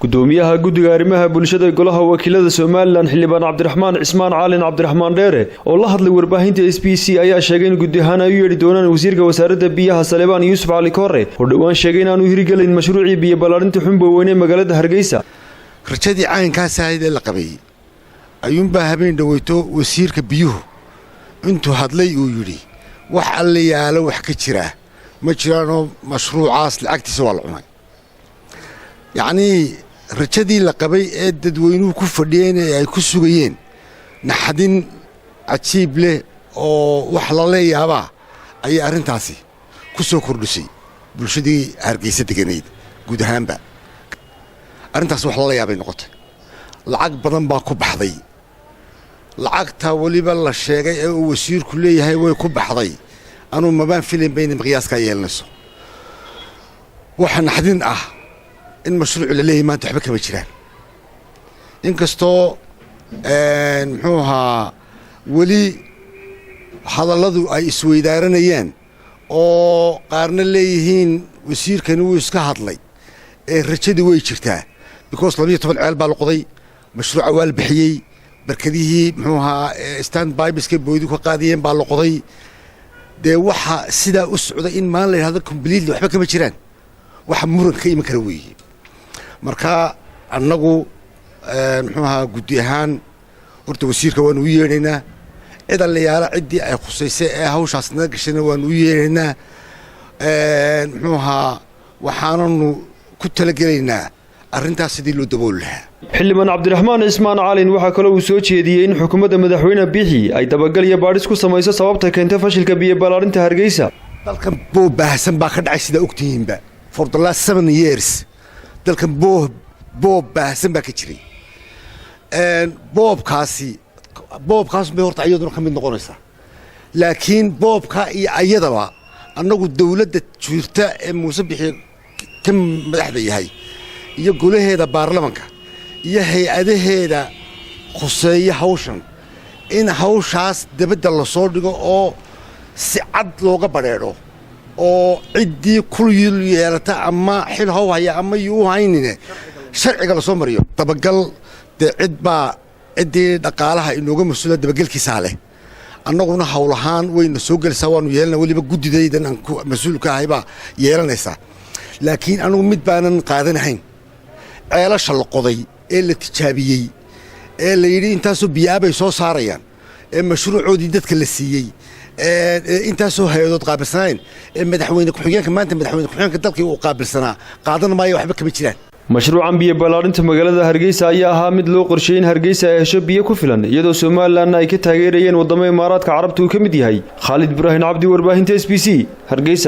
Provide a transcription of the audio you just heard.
Gudoomiyaha guddiga arrimaha bulshada golaha wakiilada Somaliland, Xildhibaan Cabdiraxmaan Cismaan Caalin, Cabdiraxmaan Dheere, oo la hadlay warbaahinta SBC ayaa sheegay in guddi ahaan ay u yeedhi doonaan wasiirka wasaaradda biyaha, Saleebaan Yuusuf Cali Koore, oo dhowaan sheegay in aanu hirgelayn mashruucii biyo ballaarinta Xumbo Weyne ee magaalada Hargeysa. Rajadii caynkaas ahayd ee la qabay ayuunbaa habeen dhoweyto wasiirka biyuhu intuu hadlay uu yidhi wax alle yaalo wax ka jiraa ma jiraanoo mashruucaas lacagtiisa waa la cunay. Yacnii rajadii la qabay ee dadweynuhu ku fadhiyeen ee ay ku sugayeen naxdin cajiib leh oo wax lala yaabaa ayay arrintaasi ku soo kordhisay bulshadii Hargeysa deganayd guud ahaanba. Arrintaas wax lala yaabay noqotay. Lacag badan baa ku baxday. Lacagta weliba la sheegay ee uu wasiirku leeyahay way ku baxday, anuu mabaan filayn bayna miqyaaskaa yeelanayso. Waxa naxdin ah in mashruuc la leeyahay maanta waxba kama jiraan, inkastoo muxuu ahaa weli hadalladu ay isweydaaranayaan oo qaarna leeyihiin wasiirkani wuu iska hadlay ee rajadii way jirtaa, because 12 ceel baa la qoday, mashruuca waa la bixiyey, barkadihii muxuu ahaa stand pipeska booydu ka qaadiyeen baa la qoday. Dee waxa sidaa u socday in maalin la yidhahdo completely waxba kama jiraan, waxa muran ka iman kara weeye. Marka annagu muxuu ahaa guddi ahaan horta wasiirka waanu u yeedhaynaa, cid allayaala ciddii ay khusaysay ee hawshaas naga gashayna waanu u yeedhaynaa. Muxuu ahaa waxaananu ku talagelaynaa arrintaas sidii loo dabooli lahaa. Xildhibaan Cabdiraxmaan Cismaan Calin waxaa kaloo uu soo jeediyey in xukuumadda Madaxweyne Biixi ay dabagal iyo baadhis ku samayso sababta keentay fashilka biyo ballaarinta Hargeysa. Dalkan boob baahsan baa ka dhacay, sidaa ogtihiinba. For the last 7 years dalkan boob baahsan baa ka jiray. Boobkaasi boobkaas bay horta iyaduna ka mid noqonaysaa, laakiin boobka iyo ayadaba annagu dawladda jirta ee Muuse Bixi ka madaxda yahay iyo golaheeda baarlamanka iyo hay-adaheeda khuseeya hawshan in hawshaas debadda lasoo dhigo oo si cad looga badheedho oo ciddii ku yeelata ama xil how haya ama yuu haynine sharciga lasoo mariyo, dabagal. Dee cid baa ciddii dhaqaalaha inooga mas-uula dabagelkiisaa leh. Annaguna howlahaan wayna soo gelaysaa, waanu yeelana. Weliba guddidaydan aan mas-uulka ahay baa yeelanaysaa. Laakiin anugu mid baanan qaadanahayn: ceelasha la qoday ee la tijaabiyey ee la yidhi intaasoo biyo-a bay soo saarayaan, ee mashruucoodii dadka la siiyey, ee intaasoo hay-adood qaabilsanayn, ee madaxweyne ku-xigeenka, maanta madaxweyne ku-xigeenka dalkii uu qaabilsanaa, qaadan maayo, waxba kama jiraan. Mashruucan biyo ballaarinta magaalada Hargeysa ayaa ahaa mid loo qorsheeyey in Hargeysa ay hesho biyo ku filan, iyadoo Somalilandna ay ka taageerayeen waddamo Imaaraadka Carabta uu ka mid yahay. Khaalid Ibraahim Cabdi, warbaahinta SBC, Hargeysa.